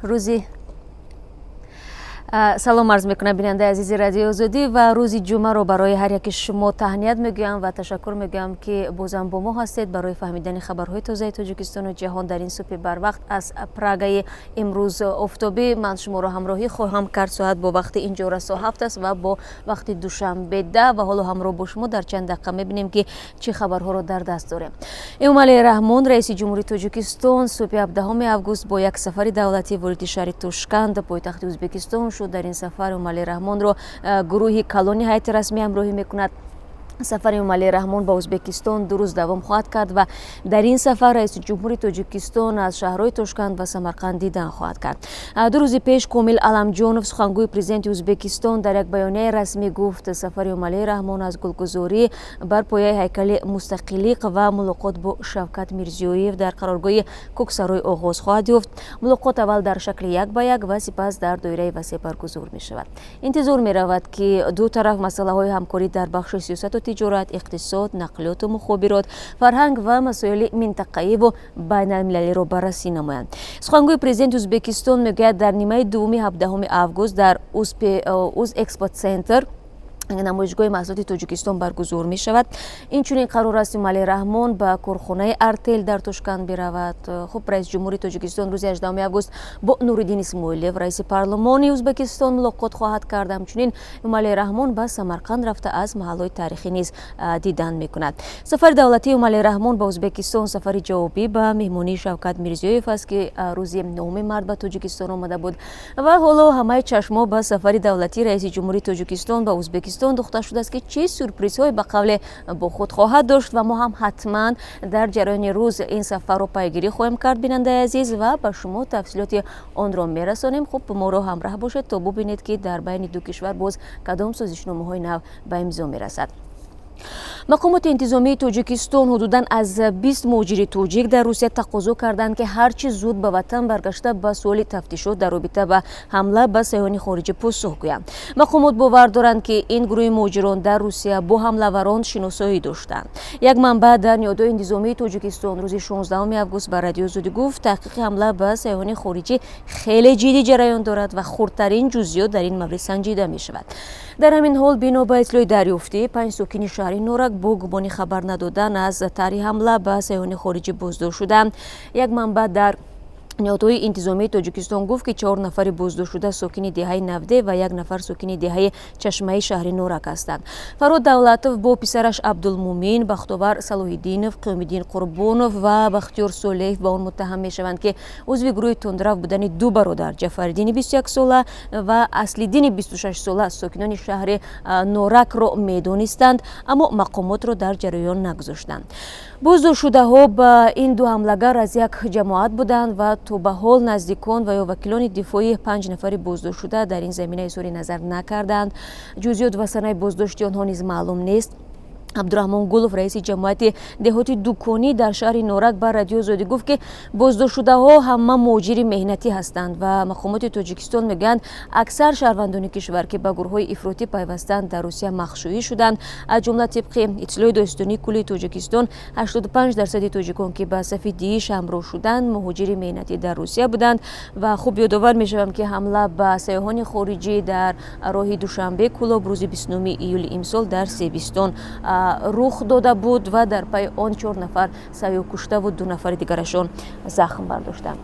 Рӯзи салом арз мекунам, бинандаи азизи Радиои Озодӣ, ва рӯзи ҷумъаро барои ҳар яки шумо таҳният мегӯям ва ташаккур мегӯям, ки бозам бо мо ҳастед барои фаҳмидани хабарҳои тозаи Тоҷикистону ҷаҳон. Дар ин субҳи барвақт аз Прагаи имрӯз офтобӣ ман шуморо ҳамроҳӣ хоҳам кард. Соат бо вақти инҷо расо 7 аст ва бо вақти Душанбе 10. Ва ҳоло ҳамроҳ бо шумо дар чанд дақиқа мебинем, ки чӣ хабарҳоро дар даст дорем. Эмомалӣ Раҳмон, раиси ҷумҳури Тоҷикистон, субҳи 17 август бо як сафари давлатӣ вориди шаҳри Тошканд, пойтахти Ӯзбекистон, шуд. Дар ин сафар Эмомалӣ Раҳмонро гурӯҳи калони ҳайати расмӣ ҳамроҳӣ мекунад. Сафари Эмомалӣ Раҳмон ба Ӯзбекистон 2 рӯз давом хоҳад кард ва дар ин сафар раиси ҷумҳури Тоҷикистон аз шаҳрҳои Тошканд ва Самарқанд дидан хоҳад кард. 2 рӯзи пеш Комил Аламҷонов, сухангӯи президенти Ӯзбекистон, дар як баёнияи расмӣ гуфт, сафари Эмомалӣ Раҳмон аз гулгузорӣ бар пояи ҳайкали Мустақилиқ ва мулоқот бо Шавкат Мирзиёев дар қароргоҳи Кӯксарой оғоз хоҳад ёфт. Мулоқот аввал дар шакли як ба як ва сипас дар доираи васеъ баргузор мешавад. Интизор меравад, ки ду тараф масъалаҳои ҳамкорӣ дар бахши сиёсату тиҷорат, иқтисод, нақлиёту мухобирот, фарҳанг ва масоили минтақаиву байналмилалиро баррасӣ намоянд. Сухангӯи президенти Ӯзбекистон мегӯяд, дар нимаи дуввуми 17 август дар Узэкспоцентр намоишгоҳи маҳсулоти Тоҷикистон баргузор мешавад. Инчунин қарор аст, Эмомалӣ Раҳмон ба корхонаи Артел дар Тошканд биравад. Хуб, раиси ҷумҳури Тоҷикистон рӯзи 18 август бо Нуриддин Исмоилов, раиси парлумони Ӯзбекистон, мулоқот хоҳад кард. Ҳамчунин Эмомалӣ Раҳмон ба Самарқанд рафта, аз маҳаллҳои таърихӣ низ дидан мекунад. Сафари давлатии Эмомалӣ Раҳмон ба Ӯзбекистон сафари ҷавобӣ ба меҳмонии Шавкат Мирзиёев аст, ки рӯзи 9 март ба Тоҷикистон омада буд. Ва ҳоло ҳамаи чашмҳо ба сафари давлатии раиси ҷумҳури Тоҷикистон ба Ӯзбекистон духта шудааст, ки чӣ сюрпризҳое, ба қавле, бо худ хоҳад дошт. Ва мо ҳам ҳатман дар ҷараёни рӯз ин сафарро пайгирӣ хоҳем кард, бинандаи азиз, ва ба шумо тафсилоти онро мерасонем. Хуб, моро ҳамраҳ бошед, то бубинед, ки дар байни ду кишвар боз кадом созишномаҳои нав ба имзо мерасад. Мақомоти интизомии Тоҷикистон ҳудудан аз 20 муҳоҷири тоҷик дар Русия тақозо карданд, ки ҳарчи зуд ба ватан баргашта, ба суоли тафтишот дар робита ба ҳамла ба сайёҳони хориҷӣ посух гӯянд. Мақомот бовар доранд, ки ин гурӯҳи муҳоҷирон дар Русия бо ҳамлаварон шиносоӣ доштанд. Як манбаъ дар ниҳодҳои интизомии Тоҷикистон рӯзи 16 август ба Радиои Озодӣ гуфт, таҳқиқи ҳамла ба сайёҳони хориҷӣ хеле ҷиддӣ ҷараён дорад ва хурдтарин ҷузъиёт дар ин маврид санҷида мешавад. Дар ҳамин ҳол, бино ба иттилои дарёфтӣ, панҷ сокини шаҳри Норак бо гумони хабар надодан аз тарҳи ҳамла ба сайёҳони хориҷӣ боздошт шуданд. Як манбаъ дар ниҳодҳои интизомии Тоҷикистон гуфт, ки чор нафари боздоштшуда сокини деҳаи Навде ва як нафар сокини деҳаи Чашмаи шаҳри Норак ҳастанд. Фарҳод Давлатов бо писараш Абдулмумин, Бахтовар Салоҳиддинов, Қиёмиддин Қурбонов ва Бахтиёр Солеев ба он муттаҳам мешаванд, ки узви гурӯҳи тундрав будани ду бародар, Ҷафариддини 21сола ва Аслиддини 26сола, сокинони шаҳри Норакро медонистанд, аммо мақомотро дар ҷараён нагузоштанд. Боздоштшудаҳо ба ин ду ҳамлагар аз як ҷамоат буданд ва то ба ҳол наздикон ва ё вакилони дифоии панҷ нафари боздоштшуда дар ин замина изҳори назар накарданд. Ҷузъиёт ва санаи боздошти онҳо низ маълум нест. Абдураҳмон Гулов, раиси ҷамоати деҳоти Дуконӣ дар шаҳри Норак, ба Радиои Озодӣ гуфт, ки боздоштшудаҳо ҳама муҳоҷири меҳнатӣ ҳастанд ва мақомоти Тоҷикистон мегӯянд, аксар шаҳрвандони кишвар, ки ба гурӯҳҳои ифротӣ пайвастанд, дар Русия махшӯӣ шуданд. Аз ҷумла, тибқи иттилои Додситонии кулли Тоҷикистон, 85 дарсади тоҷикон, ки ба сафи ДИИШ ҳамроҳ шуданд, муҳоҷири меҳнатӣ дар Русия буданд. Ва хуб, ёдовар мешавам, ки ҳамла ба сайёҳони хориҷӣ дар роҳи Душанбе Кӯлоб рӯзи 29 июли имсол дар Себистон рух дода буд ва дар пайи он чор нафар сайёҳ куштаву ду нафари дигарашон захм бардоштанд.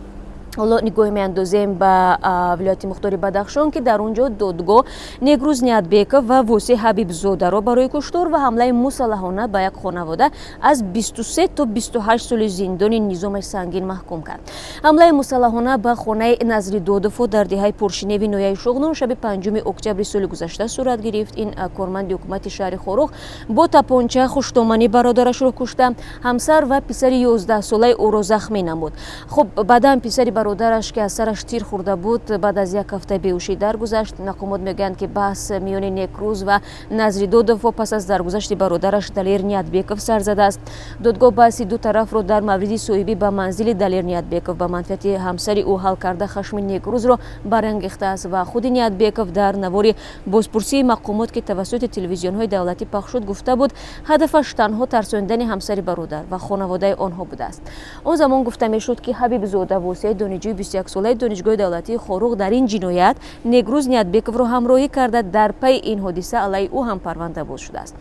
Ҳоло нигоҳе меандозем ба вилояти мухтори Бадахшон, ки дар он ҷо додгоҳ Некрӯз Ниятбеков ва Восеъ Ҳабибзодаро барои куштор ва ҳамлаи мусаллаҳона ба як хонавода аз 23 то 28 соли зиндони низомаш сангин маҳкум кард. Ҳамлаи мусаллаҳона ба хонаи Назридодовҳо дар деҳаи Поршиневи ноҳияи Шуғнон шаби 5 октябри соли гузашта сурат гирифт. Ин корманди ҳукумати шаҳри Хоруғ бо тапонча хуштоманӣ бародарашро кушта, ҳамсар ва писари 11-солаи ӯро захмӣ намуд. Хуб, баъдан писари бародараш, ки аз сараш тир хӯрда буд, баъд аз як ҳафта беҳушӣ даргузашт. Мақомот мегӯянд, ки баҳс миёни Некрӯз ва Назридодовҳо пас аз даргузашти бародараш Далер Ниятбеков сар задааст. Додгоҳ баҳси ду тарафро дар мавриди соҳибӣ ба манзили Далер Ниятбеков ба манфиати ҳамсари ӯ ҳал карда, хашми Некрӯзро барангехтааст. Ва худи Ниятбеков дар навори бозпурсии мақомот, ки тавассути телевизионҳои давлатӣ пахш шуд, гуфта буд, ҳадафаш танҳо тарсондани ҳамсари бародар ва хонаводаи онҳо будааст. Он замон гуфта мешуд, ки Ҳабибзода Восеъ. Донишҷӯи 21-солаи Донишгоҳи давлатии Хоруғ дар ин ҷиноят Негруз Ниятбековро ҳамроҳӣ карда, дар пайи ин ҳодиса алайҳи ӯ ҳам парванда боз шудааст.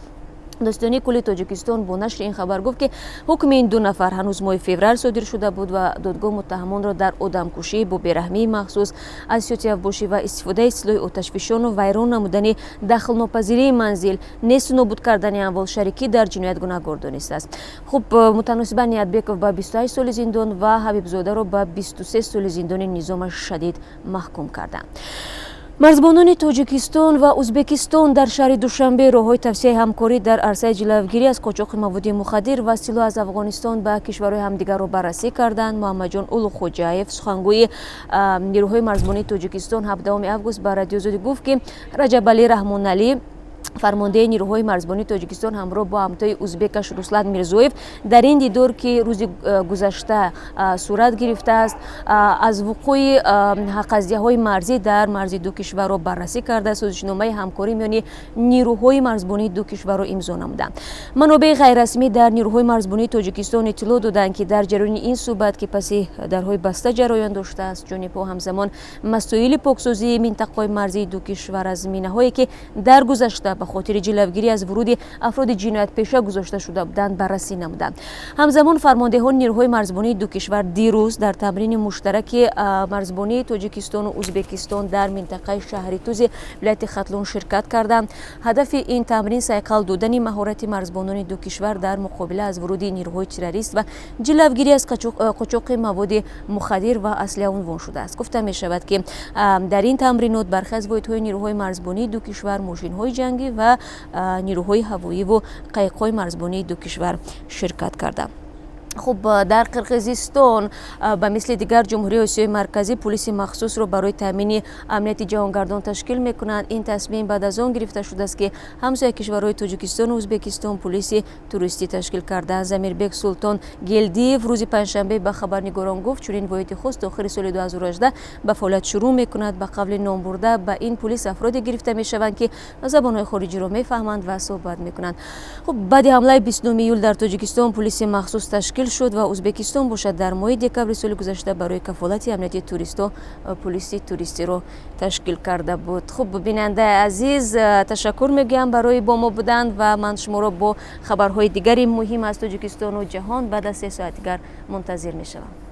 Додситонии кулли Тоҷикистон бо нашри ин хабар гуфт, ки ҳукми ин ду нафар ҳанӯз моҳи феврал содир шуда буд ва додгоҳ муттаҳамонро дар одамкушӣ бо бераҳмии махсус, азиёти авбошӣ ва истифодаи силоҳи оташфишону вайрон намудани дахлнопазирии манзил, несту нобуд кардани амвол, шарикӣ дар ҷиноят гунаҳгор донистааст. Хуб, мутаносибан Ниятбеков ба 28 соли зиндон ва Ҳабибзодаро ба 23 соли зиндони низомаш шадид маҳкум карданд. Марзбонони Тоҷикистон ва Ӯзбекистон дар шаҳри Душанбе роҳҳои тавсеаи ҳамкорӣ дар арсаи ҷилавгирӣ аз қочоқи маводи мухаддир ва силоҳ аз Афғонистон ба кишварҳои ҳамдигарро баррасӣ карданд. Муҳаммадҷон Улуғхоҷаев, сухангӯи нерӯҳои марзбонии Тоҷикистон, 17 август ба Радиои Озодӣ гуфт, ки Раҷабалӣ Раҳмоналӣ, фармондеҳи нирӯҳои марзбонии Тоҷикистон, ҳамроҳ бо ҳамтои узбекаш Руслан Мирзоев дар ин дидор, ки рӯзи гузашта сурат гирифтааст, аз вуқӯи қазияҳои марзӣ дар марзи ду кишварро баррасӣ карда, созишномаи ҳамкорӣ миёни нирӯҳои марзбонии ду кишварро имзо намуданд. Манобеи ғайррасмӣ дар нирӯҳои марзбонии Тоҷикистон иттилоъ доданд, ки дар ҷараёни ин суҳбат, ки паси дарҳои баста ҷараён доштааст, ҷонибҳо ҳамзамон масоили поксозии минтақаҳои марзии ду кишвар аз минаҳое, ки дар гузашта ба хотири ҷилавгирӣ аз вуруди афроди ҷиноятпеша гузошта шуда буданд, баррасӣ намуданд. Ҳамзамон фармондеҳони нирӯҳои марзбонии ду кишвар дирӯз дар тамрини муштараки марзбонии Тоҷикистону Ӯзбекистон дар минтақаи шаҳри Тузи вилояти Хатлон ширкат карданд. Ҳадафи ин тамрин сайқал додани маҳорати марзбонони ду кишвар дар муқобила аз вуруди нирӯҳои террорист ва ҷилавгирӣ аз қочоқи маводи мухаддир ва аслиҳа унвон шудааст. Гуфта мешавад, ки дар ин тамринот бархе аз воҳидҳои нирӯҳои марзбонии ду кишвар, мошинҳои ҷангӣ ва нирӯҳои ҳавоиву қайиқҳои марзбонии ду кишвар ширкат карданд. Хуб, дар Қирғизистон ба мисли дигар ҷумҳурии Осиёи Марказӣ пулиси махсусро барои таъмини амнияти ҷаҳонгардон ташкил мекунанд. Ин тасмим баъд аз он гирифта шудааст, ки ҳамсоя кишварҳои Тоҷикистону Ӯзбекистон пулиси туристӣ ташкил кардаанд. Замирбек Султон Гелдиев рӯзи панҷшанбе ба хабарнигорон гуфт, чунин воҳиди хос то охири соли 2018 ба фаъолият шурӯъ мекунад. Ба қавли номбурда, ба ин пулис афроде гирифта мешаванд, ки забонҳои хориҷиро мефаҳманд ва суҳбат мекунанд. Хуб, баъди ҳамлаи 29 июл дар Тоҷикистон пулиси махсус ташкил шуд ва Ӯзбекистон бошад, дар моҳи декабри соли гузашта барои кафолати амнияти туристҳо пулиси туристиро ташкил карда буд. Хуб, бинандаи азиз, ташаккур мегӯям барои бо мо будан ва ман шуморо бо хабарҳои дигари муҳим аз Тоҷикистону ҷаҳон баъд аз 3 соат дигар мунтазир мешавам.